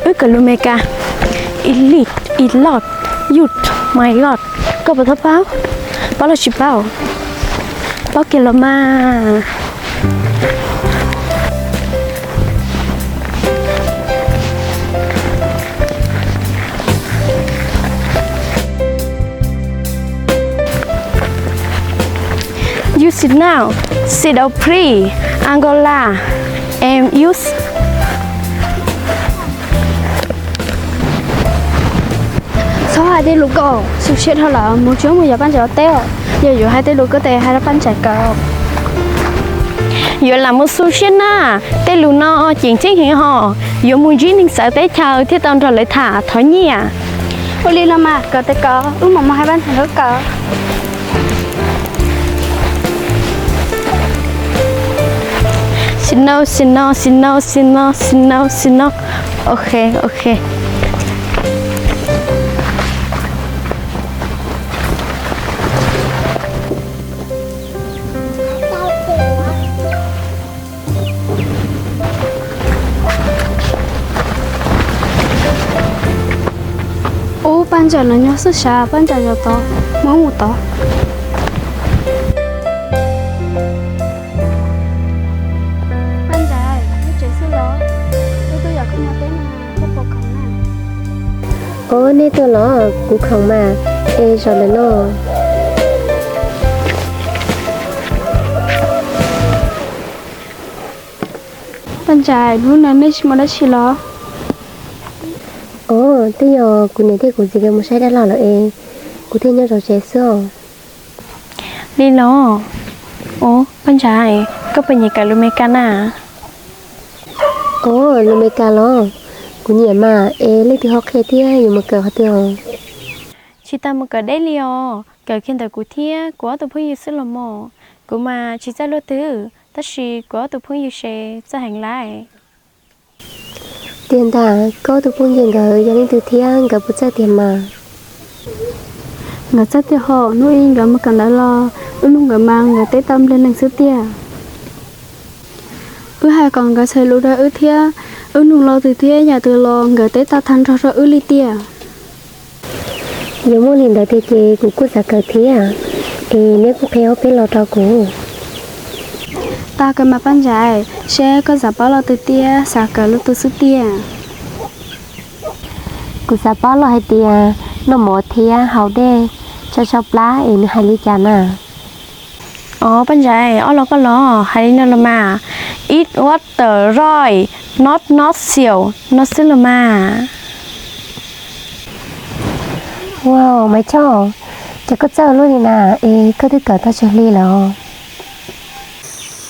Wb kawm lus Meskas. Elite, elot, youth, my god. Koj puas tau paub? Paub los tsis paub? Paub kiag los mas. Use it now. Sit up, please. Angola. And use. Txhob hais tej lus ko, xu siab dhau lawm, mus tsuag mus yos Paj Ntsaim teb os. Yog yuav hais tej lus ko ces hais rau Paj Ntsaim kawm. Yuav lam mus xu siab na, tej lus no ceev tsheej heev hos, yuav mus ntsib neeg txawv teb chaws thiaj tau nrog lawv tham thov nyiaj. Ua li los mas, kawm tes kawm, wb mam mus hais Paj Ntsaim nkawd kawm. Sit no, sit no, sit no, sit no, sit no, sit no. Ok, ok. Ub, Paj Ntsaim los nyob xwb sav, Paj Ntsaim yog tod, muab mus tod. Paj Ntsaim, nyob tsev xwb los? Wb twb yog koj mus teb no, koj puas khoom na? Ob, nej tuaj los? Kuv khoom mas, es zaum ntawm no. Paj Ntsaim, hnub no nej tsis mus dab tsi los? Ob, twb yog kuv niam thiab kuv txiv nkawd mus saib dab laug lawm es kuv thiaj nyob zov tsev xwb os. Li los? Ob, Paj Ntsaim, koj puas nyiam kawm lus Meskas na? Ob, lus Meskas los? Kuv nyiam mas, es leej twg ho qhia thiab yuav mus kawm qhov twg os? Tsis tas mus kawm deb li os, kawm kiag ntawm kuv thiab kuv ob tug phooj ywg xwb los mas. Kuv mas tsis txawj luaj twg, tab sis kuv ob tug phooj ywg ces txawj heev lawm. Tiag ntag, koj ob tug phooj ywg nkawd yog leej twg thiab nkawd puas txawj tiag mas? Nkawd txawj tiag hos, hnub ib nkawd mus kawm ntawv los wb nug nkawd mas nkawd teb tau npliag leeg xwb tiag. Wb hais kom nkawd txhais lus rau wb thiab, wb nug lo twg thiab yam twg los nkawd teb tau tag nrho rau wb li tiag. Yog muaj li ntawd tiag ces kuv kuj xav kawm thiab, es neb kuj qhia ob peb lo rau kuv. Tau kawg mas Paj Ntsaim, seb koj xav paub lo twg thiab xav kawm lo twg xwb tiag? Kuv xav paub lo hais tias noj mov thiab haus dej, tsau tsau plab es nws hais li cas na? Ob, Paj Ntsaim, ob lo koj los hais li no los mas, eat water, write, not, not, xyaum no xwb los mas. Wow, Maiv Choj, ces koj txawj luaj li na, es koj twb kawm tau tsawg hli lawm os?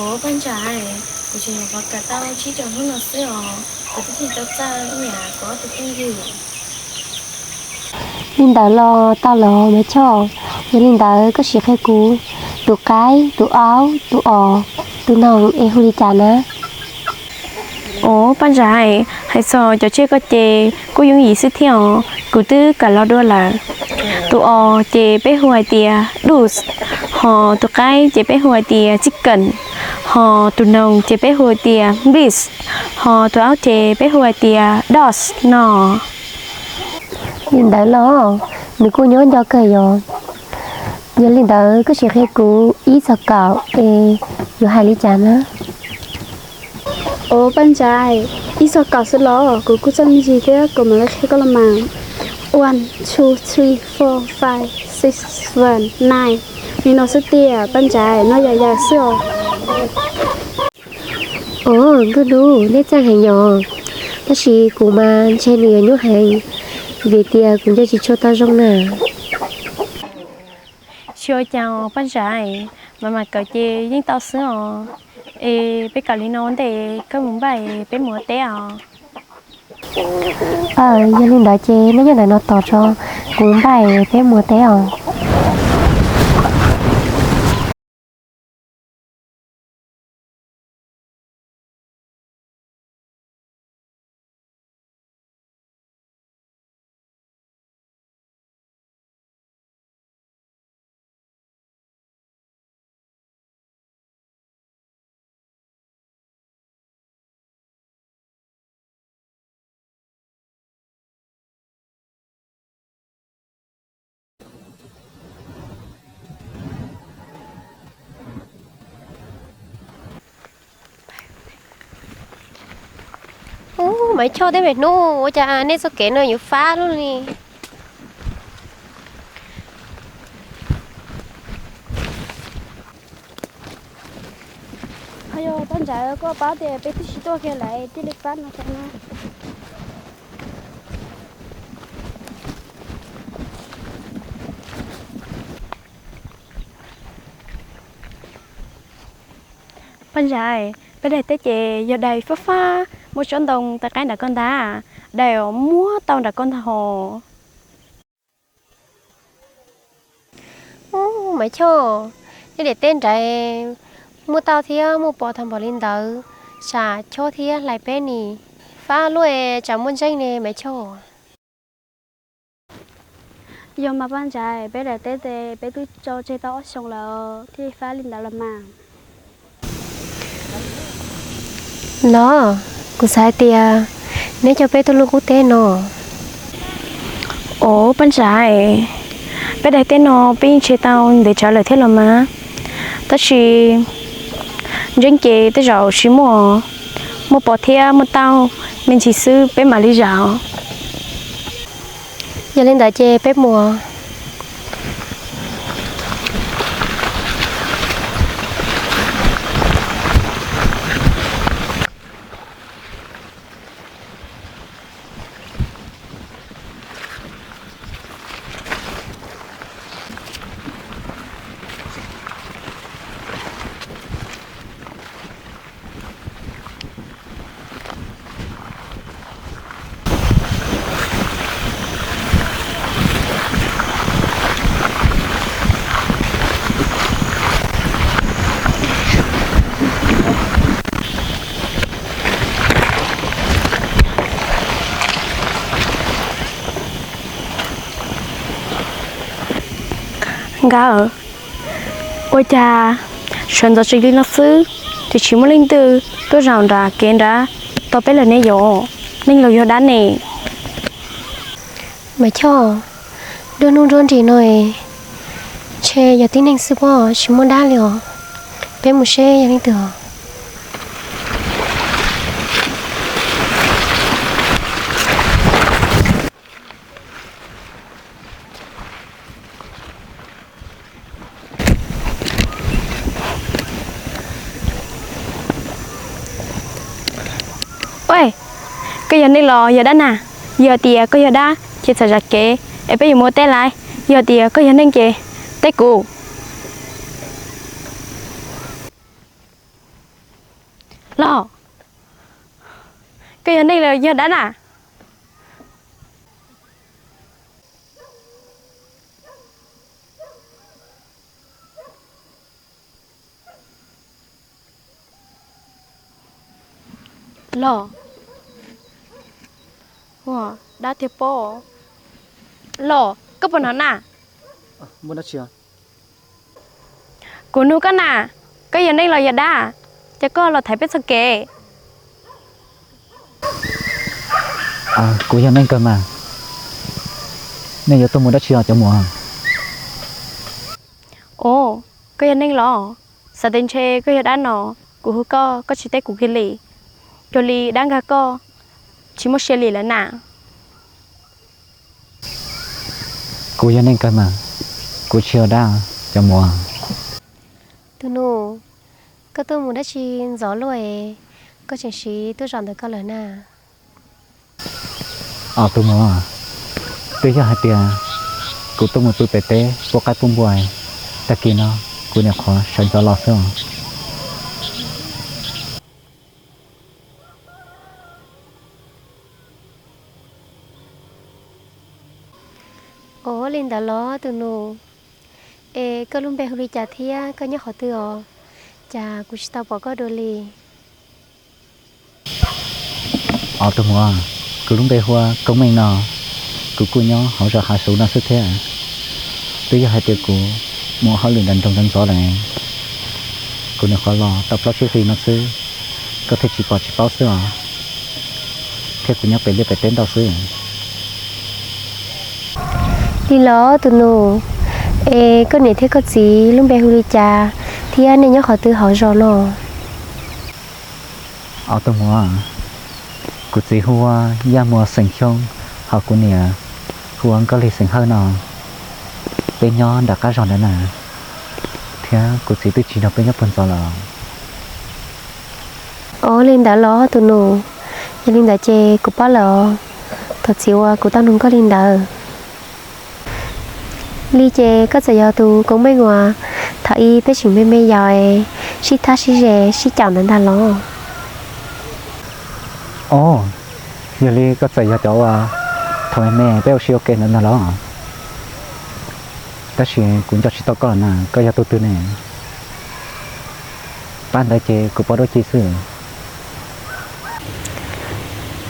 Ob, Paj Ntsaim, kuv tseem nyuam qhuav kawm tau tsib rau hnub no xwb os, kuv twb tsis tau txawj ib yam kuv ob tug phooj ywg. Li ntawd los tau lawm Maiv Choj. Yog li ntawd koj sim qhia kuv tus qaib, tus aub, tus os, tus noog es hu li cas na? Ob, Paj Ntsaim, hais txog cov tsiaj ko ces kuj yooj yim xwb thiab os, kuv twb kawm los dua lawm. Tus os ces peb hu hais tias ducks, ho tus qaib ces peb hu hais tias chicken, ho tus noog ces peb hu hais tias geese, ho tus aub ces peb hu hais tias does no. Li ntawd los nws kuj nyob nco kawg yom. Yog li ntawd koj sim qhia kuv ib txog kaum es yuav hais li cas na? Ob, Paj Ntsaim, ib txog kaum xwb los? Kuv kuj txawj me ntsis thiab, kuv mam li qhia koj los mas. One, two, three, four, five, six, seven, nine. Li no xwb tiag Paj Ntsaim, noj yam yam xwb os. Ob, Nkauj Hnub, nej txawj heev yom. Tab sis kuv mas ntshe nws yuav nyuaj heev, vim tias kuv nco tsis tshua tau zoo na. Tsis ua cas Paj Ntsaim, mas mas kawm ces yeej tau xwb os. Es peb kawm li no ua ntej koj mus npaj es peb mus ua teb os. Aw, yog li ntawd ces nej nyob ntawm no tos tso, kuv npaj es peb mus ua teb os. Maiv Choj thiab Maiv Hnub, ua cas nej txoj kev no yuav fab luaj li? Yog Paj Ntsais, koj paub tias peb twb sib tuaj kiag lawm thiaj li fab no xwb na. Paj Ntsais, peb daim teb ces yog daim fab fab, muaj tsob ntoo tais qaib nram koj ntag, daim uas muab tau nram koj ntag hos. Ub, Maiv Choj, nej daim teb nrad muaj tauj thiab muaj pos tag npaum li ntawd, tsam chob thiab hlais peb ni, fab luaj tsam muaj ntseeg ne Maiv Choj. Yog mas Paj Ntsais, peb daim teb ces peb twb tso tseg tau ob xyoos lawm thiaj fab li ntawd los mas. Los, kuv xav hais tias neb coj peb tuaj luaj qub teb no. Ov, Paj Ntsais, peb daim teb no peb yeej tseg tau ntev tsawv lawm thiab los mas, tab sis ntseeg ces tej zaum tsis muaj, muaj pos thiab muaj tauj me ntsis xwb peb mam li zam. Yog li ntawd ces peb mus. Nkawd, ua cas sawv ntxov tsis li no xwb, tsis tsis muaj leej twg tuaj zaum nram kev nrad tos peb lawm ne yom? Neeg los yog dab ne? Mas Choj, nruab hnub nruab nris no ntshe yog tib neeg xwb pob, tsis muaj dab li os. Peb mus seb yog leej twg os. Ua, koj yog neeg los yog dab na? Yog tias koj yog dab ces txawm zam kev es peb yuav mus ua teb lawm. Yog tias koj yog neeg ces teb kuv. Los, koj yog neeg los yog dab na? Los, dab tiag pob. Los, koj puas hnov na? Kuv nug koj na, koj yog neeg los yog dab, ces koj los thaiv peb txoj kev. Kuv yog neeg kawg mas. Nej yuav tuaj mus dab tsi os cov muam? Os, koj yog neeg los? Xav tias ntshe koj yog dab no, kuv hu koj, koj tsis teb kuv kiag li. Cuag li dab nkag koj, tsis muaj sia li lawm na. Kuv yog neeg kawg mas, kuv tsis yog dab, cov muam. Tus nus, koj tuaj mus dab tsi ntxov luaj es koj tseem siv tuaj zaum ntawm koj lawm na? Os tus muam, twb yog hais tias kuv tuaj mus pw pem teb pub qaib pub npua, tag kis no kuv nyuam qhuav sawv ntxov los xwb os. Ua li ntawd los tus nus, es koj lub npe hu li cas thiab koj nyob qhov twg os? Cas kuv tsis tau pom koj dua li. Os tus muam, kuv lub npe hu ua Koob Meej no, kuv kuj nyob hauv zos Hav Suv no xwb thiab. Twb yog hais tias kuv mus hauj lwm nram nroog ntxov ntxov lawm, kuv nyuam qhuav los tau plaub tsib hlis no xwb, koj thiaj tsis pom tsis paub xwb os. Thiab kuv nyob pem liaj pem teb ntau xwb. Li los tus nus, es koj niam thiab koj txiv lub npe hu li cas thiab nej nyob qhov twg hauv zos no? Os tus muam, Kuv txiv hu ua Yaj Muas xeem Xyooj, ho kuv niam hu ua Nkauj Lig xeem Hawj no. Peb nyob nram qab zos ntawd na, thiab kuv txiv twb tsis nrog peb nyob puag ntxov lawm. Ov, li ntawd los tus nus, yog li ntawd ces kuv paub lawm os. Thov txim uas kuv tau nug koj li ntawd. Li ces koj txawm yog tus koob meej uas thaum ub peb tseem me me yaus es sib thab sib ze sib caum ntawd ntag los? Ov, yog li koj txawm yog cov uas thaum me me peb ua si ua ke ntawd ntag los? Tab sis kuv nco tsis tau koj na, koj yog tus twg ne? Pab ntawd ces kuv pom dua ci xwb.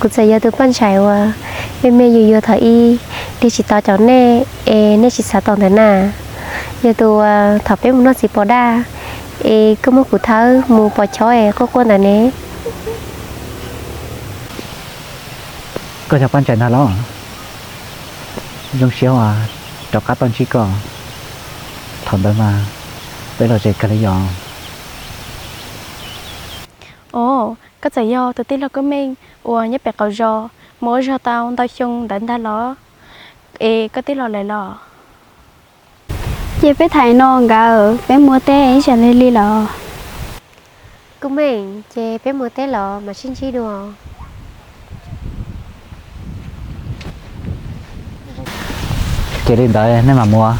Kuv txawm yog tus Paj Ntsais uas me me yus yuav thaum ub, li tsis tau caum nej es nej tsis xav tau ntawd na. Yog tus uas thaum peb mus noj txiv pos daj es koj muab kuv thawb mus pos chob es quaj quaj ntawd ne. Koj yog Paj Ntsais ntag los? Zoo siab uas rov qab tau ntsib koj. Thaum ntawd mas peb los ze kawg li yos. Ov, koj txawm yog tus tij laug Koob Meej uas nyob pem qaum zos mus ua zog tau ntau xyoo ntawd ntag los? Es koj twb los lawm los? Ces peb tham no nkawd, peb mus teb ib tsam li li los? Koob Meej, ces peb mus teb los mam sib ntsib dua. Ces li ntawd nej mam mus.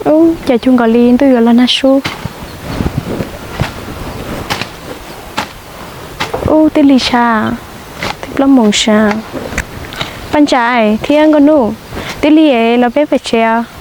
Ub, cas cuag nkaus li ntuj yuav los nag sub. Ub, twb lig sab, twb plaub moos sab. Paj Ntsais thiab Nkauj Nuj, twb lig los peb pem tsev os.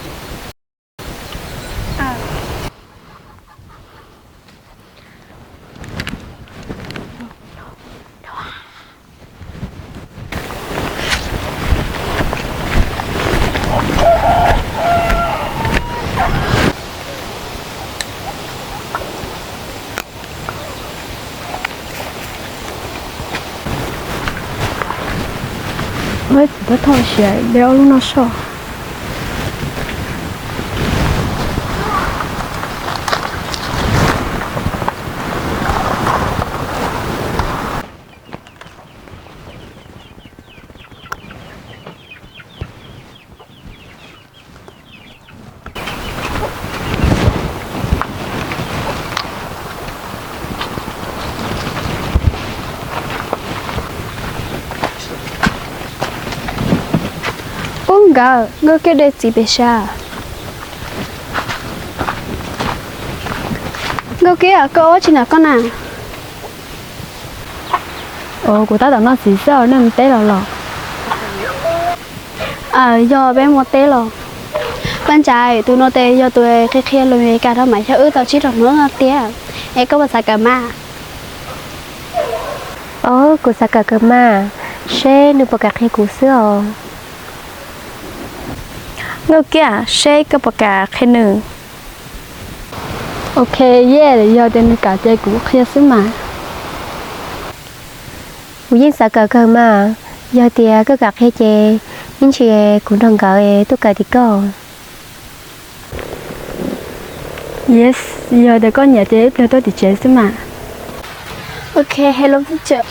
Txiv tab thoj siav de ob lub no soj. Ub nkawd, Nkauj Kiab de txiv pem sab. Nkauj Kiab, koj ua tsi ntawm koj na? Kuv tab tom noj txiv xwb, nej mus teb los los? Yog peb mus teb los. Paj Ntsais, tus no tes yog tus qhia qhia lus Meskas rau Mam Xyooj wb tau tsib rau hnub no tiag, es koj puas xav kawm mas? Os, kuv xav kawm kawg mas, seb nws puas kam qhia kuv xwb os. Nkauj Kiab, seb koj puas kam qhia nws? Ok, yog tias nws kam ces kuv qhia xwb mas. Kuv yeej xav kawm kawg mas, yog tias koj kam qhia ces ib ntsis kuv nrog nkawd tuaj kawm tim koj. Yes, yog tias koj nyiam ces ib pliag tuaj tim tsev xwb mas. Ok, hello teacher.